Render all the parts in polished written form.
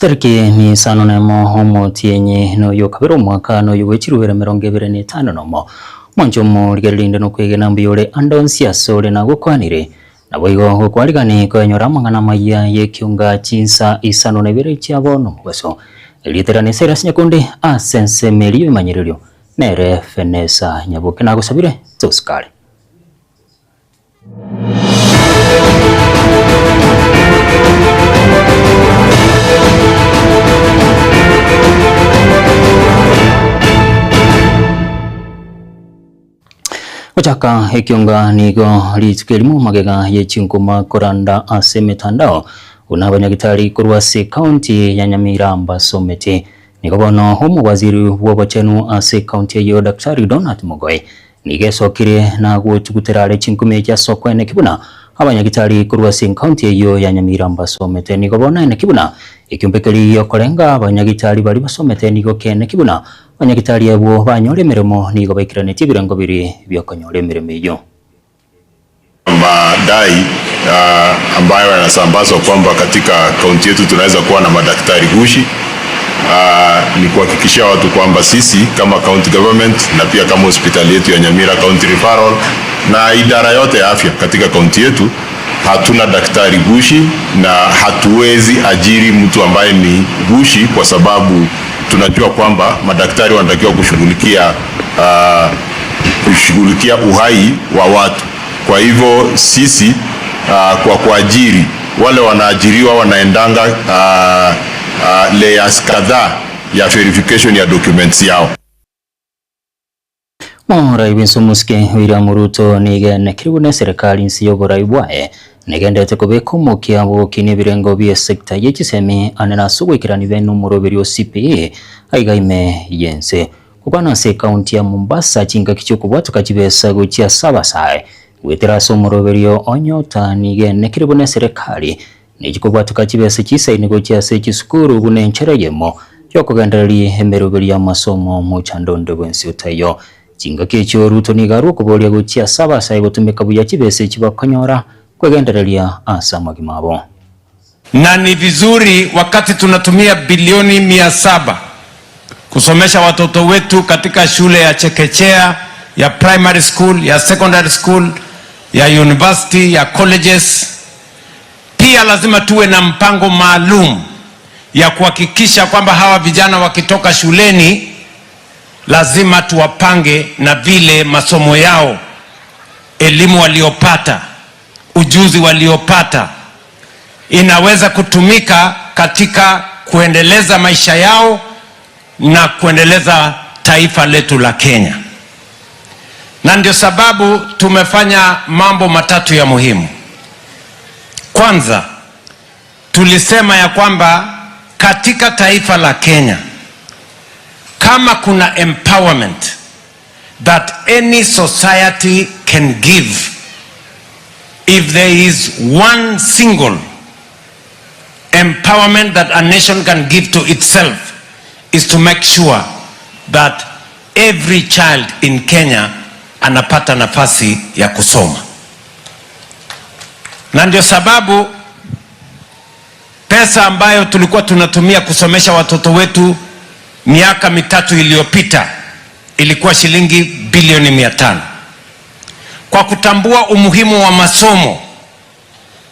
Chitariki nisano nemo omotienyi noyo okabere omwaka noyo bwe chirubere 25 nomo. Mwanche omorigereria inde nokwegena mbuya ore ande onsi ase ore nagokwanire. Naboigo gokwarigani koenyora amang'ana amayia y'ekiunga chinsa isano na ibere chia bono omobaso. Erieta riane Silas Nyakundi ase ensemo eria y'ebimanyererio nere Fenesa Nyaboke nagosabire tosikare. Gochaka ekionga nigo rituko erimo magega ye chinkuma koranda ase emetandao buna abanyagitari korwa ase ekaunti ya Nyamira mbasometi. Nigo bono omowaziri bw'obochenu ase ekaunti eyio Daktari Donald Mugoe Nigo esokire na gotugutera are chinkumi echi ase okoeneki buna abanyagitari korwa ase enkaunti eyio ya Nyamira mbasomete. Nigo bono eneki buna ekiombe keria giokorenga abanyagitari baria basomete nigo kieneki buna abanyagitari abwo banyore emeremo nigo baikeranetie ebirengo biria biokonyora emeremo eyio. Madai ambayo yanasambazwa kwamba katika kaunti yetu tunaweza kuwa na madaktari gushi ni kuhakikishia watu kwamba sisi kama county government na pia kama hospitali yetu ya Nyamira County Referral na idara yote ya afya katika kaunti yetu hatuna daktari gushi na hatuwezi ajiri mtu ambaye ni gushi kwa sababu tunajua kwamba madaktari wanatakiwa kushughulikia kushughulikia uhai wa watu. Kwa hivyo sisi uh, kwa kuajiri wale wanaajiriwa wanaendanga uh, uh, layers kadhaa ya verification ya documents yao. Omorai bw'ense omosike William Ruto nigo enekire buna eserekari inse y'oborai bwaye negenderete kobeka omokia bw'ogokinia ebirengo bi'esector ye chisemi ane nase ogoikerania bene omoroberi o CPE aiga ime y'ense. Gokwana ase ekaunti ya Mombasa chingaki chi'okobwatoka chibesa gochia ase abasae goetera ase omoroberio o Nyota nigo enekire buna eserekari nechikobwatoka chibesa chisaini gochia ase chisukuru buna enchera eyemo yokogendereria emeroberio y'amasomo omochando onde bwensi otaiyo. Chingaki echio Ruto nigo arwe okoboria gochia ase abasae gotumeka buya chibesa echi bakonyora kwegendereria ase amagima abo. Na ni vizuri wakati tunatumia bilioni 700 kusomesha watoto wetu katika shule ya chekechea, ya primary school, ya secondary school, ya university, ya colleges. Pia lazima tuwe na mpango maalum ya kuhakikisha kwamba hawa vijana wakitoka shuleni lazima tuwapange na vile masomo yao, elimu waliopata, ujuzi waliopata inaweza kutumika katika kuendeleza maisha yao na kuendeleza taifa letu la Kenya. Na ndio sababu tumefanya mambo matatu ya muhimu. Kwanza, tulisema ya kwamba katika taifa la Kenya kama kuna empowerment that any society can give, if there is one single empowerment that a nation can give to itself is to make sure that every child in Kenya anapata nafasi ya kusoma. Na ndio sababu pesa ambayo tulikuwa tunatumia kusomesha watoto wetu miaka mitatu iliyopita ilikuwa shilingi bilioni 500. Kwa kutambua umuhimu wa masomo,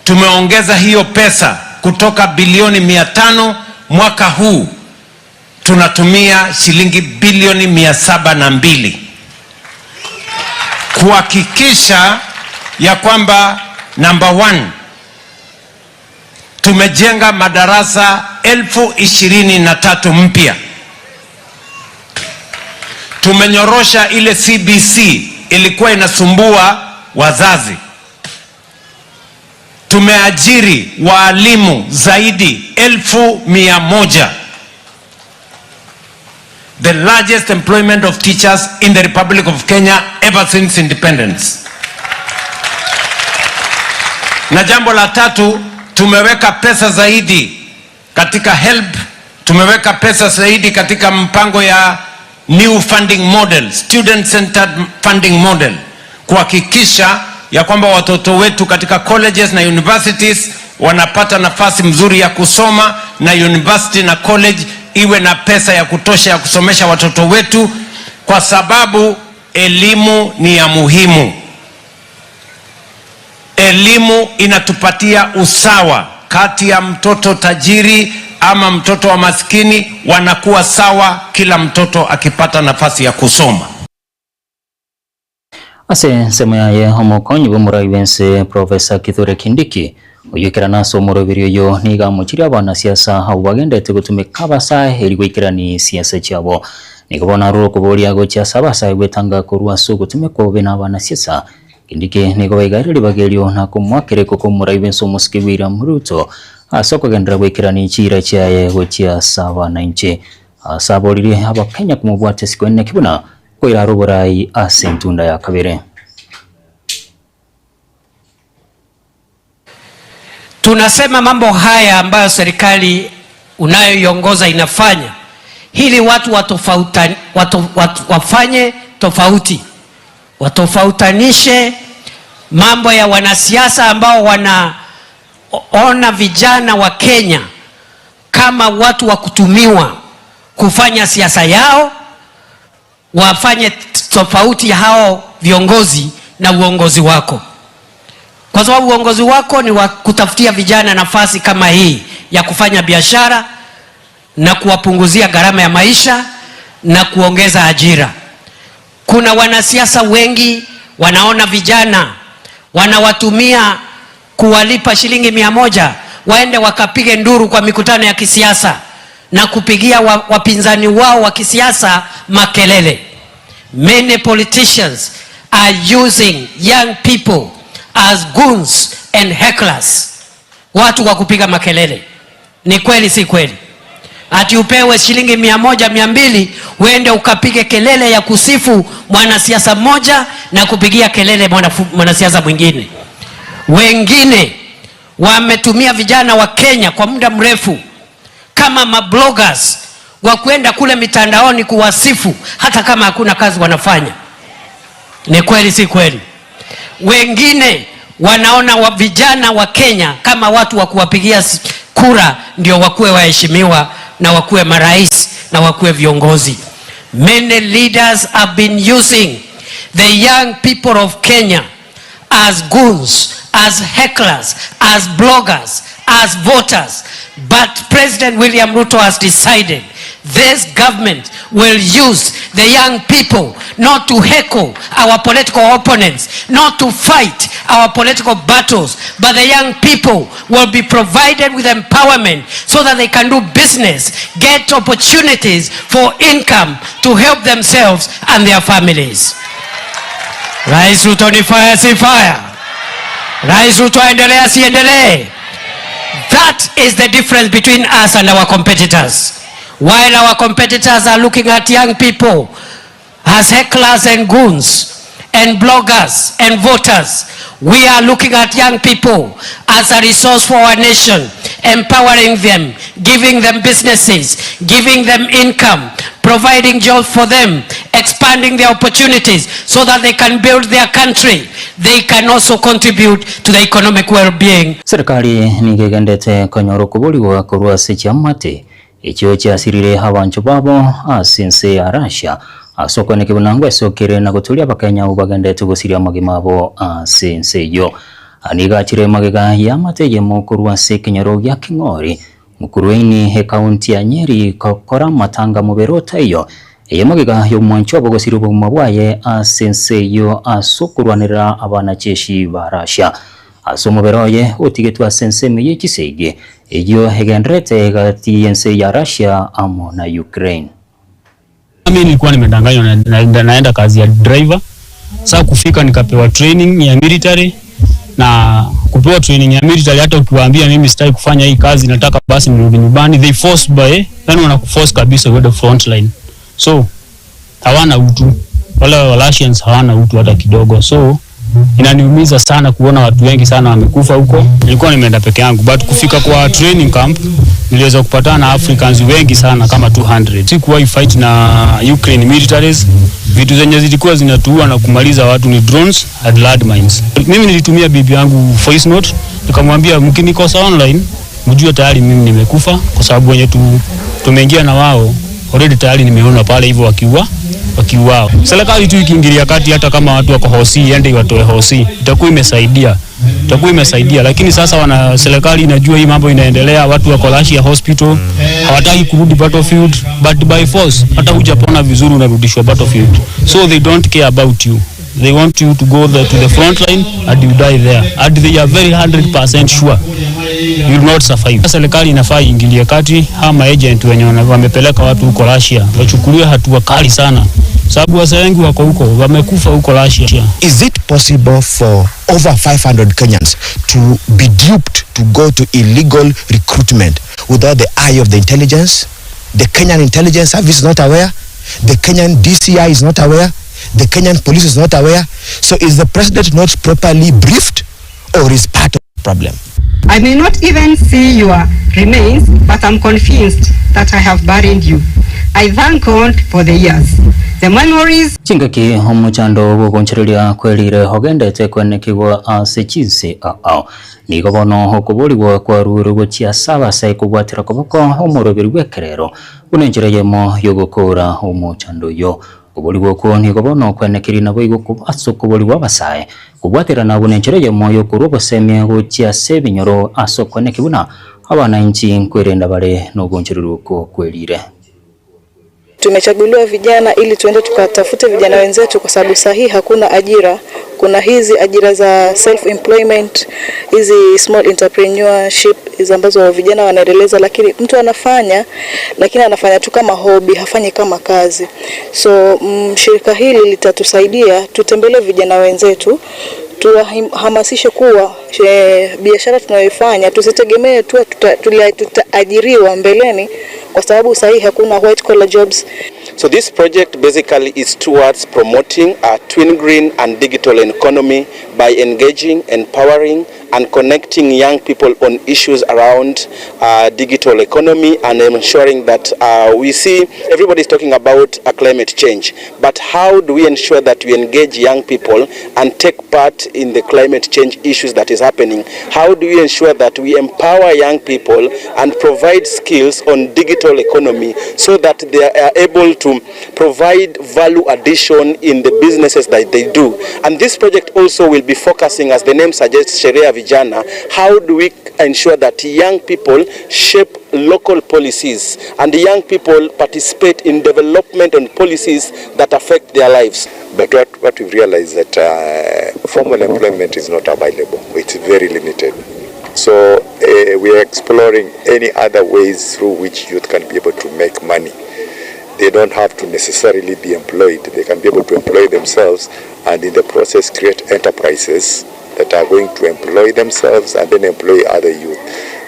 tumeongeza hiyo pesa kutoka bilioni 500 mwaka huu tunatumia shilingi bilioni 702 kuhakikisha ya kwamba number one, tumejenga madarasa 23,000 mpya. Tumenyorosha ile CBC ilikuwa inasumbua wazazi. Tumeajiri waalimu zaidi 100,000. The largest employment of teachers in the Republic of Kenya ever since independence. Na jambo la tatu, tumeweka pesa zaidi katika HELB, tumeweka pesa zaidi katika mpango ya new funding model, student centered funding model, kuhakikisha ya kwamba watoto wetu katika colleges na universities wanapata nafasi mzuri ya kusoma na university na college iwe na pesa ya kutosha ya kusomesha watoto wetu, kwa sababu elimu ni ya muhimu. Elimu inatupatia usawa kati ya mtoto tajiri ama mtoto wa maskini, wanakuwa sawa, kila mtoto akipata nafasi ya kusoma. Ase ensemo yaye omokonyi bw'omorai bw'ense Professor Kithure Kindiki oyoikerana ase omoroberi oyo nigo amochirie abanasiasa abwo bagendete gotumeka abasae eri goikerani siasa chiabo. Nigo bono arure okoboria gochia ase abasae gwetanga korwa ase ogotumekwa bobe nabanasiasa. Kindiki nigo baigaire ribaga erio na komoakera ekoko omorai bw'ense omosike William Ruto ase okogenderera goikerani chiira chiaye gochia ase abanainchi. Ase aboririe abakenya komobwatia isiko eneki buna Koirara oborai ase entunda ya kabere. Tunasema mambo haya ambayo serikali unayoiongoza inafanya ili watu watofauta, watu, watu, wafanye tofauti, watofautanishe mambo ya wanasiasa ambao wanaona vijana wa Kenya kama watu wa kutumiwa kufanya siasa yao, wafanye tofauti hao viongozi na uongozi wako, kwa sababu uongozi wako ni wa kutafutia vijana nafasi kama hii ya kufanya biashara na kuwapunguzia gharama ya maisha na kuongeza ajira. Kuna wanasiasa wengi wanaona vijana wanawatumia kuwalipa shilingi 100 waende wakapige nduru kwa mikutano ya kisiasa na kupigia wapinzani wao wa kisiasa makelele. Many politicians are using young people as goons and hecklers, watu wa kupiga makelele. Ni kweli si kweli? Ati upewe shilingi 100 200 uende ukapige kelele ya kusifu mwanasiasa mmoja na kupigia kelele mwanasiasa mwingine. Wengine wametumia vijana wa Kenya kwa muda mrefu kama mabloggers wa kwenda kule mitandaoni kuwasifu hata kama hakuna kazi wanafanya. Ni kweli si kweli? Wengine wanaona wa vijana wa Kenya kama watu wa kuwapigia kura ndio wakuwe waheshimiwa na wakuwe marais na wakuwe viongozi. Many leaders have been using the young people of Kenya as goons, as hecklers, as bloggers, as voters. But President William Ruto has decided this government will use the young people not to heckle our political opponents, not to fight our political battles, but the young people will be provided with empowerment so that they can do business, get opportunities for income to help themselves and their families. Rais Ruto ni fire, si fire? Rais Ruto aendelee asiendelee? That is the difference between us and our competitors. While our competitors are looking at young people as hecklers and goons and bloggers and voters, we are looking at young people as a resource for our nation, empowering them, giving them businesses, giving them income, providing jobs for them, expanding their opportunities so that they can build their country. They can also contribute to the economic well-being. Serikali nigo egendete konyora okoborigwa korwa ase chiamate echio chiasirire abancho babo ase ense ya Russia ase okoeneki buna ngwesokire na gotoria abakenya abwo bagendete gosiria amagima abo ase ense eyio. Nigo achire magega y'amate eyemo korwa ase ekenyoro gia King'ori Mukurweini ekaunti ya Nyeri gokora amatanga mobere otaiyo eye magega y'omwancho obo gosiria obogima bwaye ase ense eyio ase okorwanerera abanacheshi ba Russia. Ase omobere oye otigetwe ase ensemo ye chisegi eyio egendererete egati y'ense ya Russia amo na Ukraine. Mimi nilikuwa nimedanganywa na, na, naenda kazi ya driver. Sasa kufika nikapewa training ya military na kupewa training ya military, hata ukiwaambia mimi sitaki kufanya hii kazi, nataka basi nirudi nyumbani, they force by, yani wanakuforce kabisa uende front line. So hawana utu wale wa Russians hawana utu hata kidogo, so inaniumiza sana kuona watu wengi sana wamekufa huko. Nilikuwa nimeenda peke yangu, but kufika kwa training camp niliweza kupatana na Africans wengi sana kama 200. Sikuwahi fight na Ukraine militaries. Vitu zenye zilikuwa zinatuua na kumaliza watu ni drones and landmines. Mimi nilitumia bibi yangu voice note Nikamwambia mkinikosa online mjue tayari mimi nimekufa kwa sababu wenye tu, tumeingia na wao already tayari nimeona pale hivyo wakiua wakiuawa. Serikali tu ikiingilia kati, hata kama watu wako hosi, iende iwatoe hosi, itakuwa imesaidia itakuwa imesaidia. Lakini sasa wana serikali inajua hii mambo inaendelea, watu wako Russia hospital hawataki kurudi battlefield, but by force, hata hujapona vizuri unarudishwa battlefield, so they don't care about you. They want you to go there to the front line and you die there. And they are very 100% sure you will not survive. Serikali inafaa iingilie kati, ama agent wenye wamepeleka watu huko Russia wachukuliwe hatua kali sana, sababu wase wengi wako huko wamekufa huko Russia. Is it possible for over 500 Kenyans to be duped to go to illegal recruitment without the eye of the intelligence? The Kenyan intelligence service is not aware. The Kenyan DCI is not aware. The Kenyan police is not aware. So is the president not properly briefed or is part of the problem? I may not even see your remains, but I'm convinced that I have buried you. I thank God for the years. The memories Chingaki omochando bw'ogonchereria kwerire ogendete kwenekigwa ase chinse ao nigo bono okoborigwa kwarure gochia ase abasai kobwatera koboko omoroberi bw'ekerero buna enchera eyemo yogokora omochando oyo koborigwa okwo nigo bono kwenekiri nabo igo ase okoborigwa abasae kobwaterana buna enchera eyemo yokorwa obosemia gochia ase ebinyoro ase okweneki buna abananchi nkwerenda bare na ogonchereri okwo kwerire. Tumechaguliwa vijana ili tuende tukatafute vijana wenzetu, kwa sababu sahihi hakuna ajira. Kuna hizi ajira za self employment, hizi small entrepreneurship hizi ambazo vijana wanaendeleza, lakini mtu anafanya, lakini anafanya tu kama hobby, hafanyi kama kazi. So shirika hili litatusaidia tutembelee vijana wenzetu tuwahamasishe kuwa biashara tunayoifanya tusitegemee tu tutaajiriwa mbeleni, kwa sababu sahihi hakuna white collar jobs. So this project basically is towards promoting a twin green and digital economy by engaging, empowering and connecting young people on issues around digital economy and ensuring that we see everybody is talking about a climate change, but how do we ensure that we engage young people and take part in the climate change issues that is happening? How do we ensure that we empower young people and provide skills on digital economy so that they are able to provide value addition in the businesses that they do? And this project also will be focusing, as the name suggests, Sheria Vijana, how do we ensure that young people shape local policies and young people participate in development and policies that affect their lives? But what we've realized that formal employment is not available. It's very limited. So we are exploring any other ways through which youth can be able to make money. They don't have to necessarily be employed. They can be able to employ themselves and in the process create enterprises that are going to employ themselves and then employ other youth.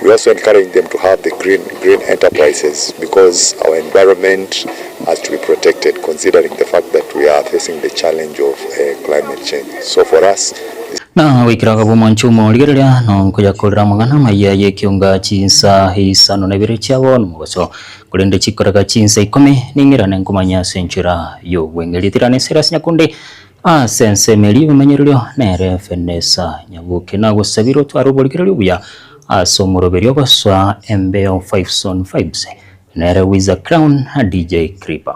We also encourage them to have the green enterprises because our environment has to be protected, considering the fact that we are facing the challenge of climate change. So for us, na wikiraga bumwanchumo rigereria no nkuyakorera mang'ana maya yekiunga chinsa isano na ibere chiabo nomogoso kurende chikoraga chinsa ikumi ning'irane nkumanya ase enchera yobweng'eri tirane Silas Nyakundi ase ensemo obimenyererio nere Fenesa Nyabuke nagosabire otware oborigererio buya ase omoroberio ogoswa embeo 5 son 5 nere Wiza Crown DJ Creeper.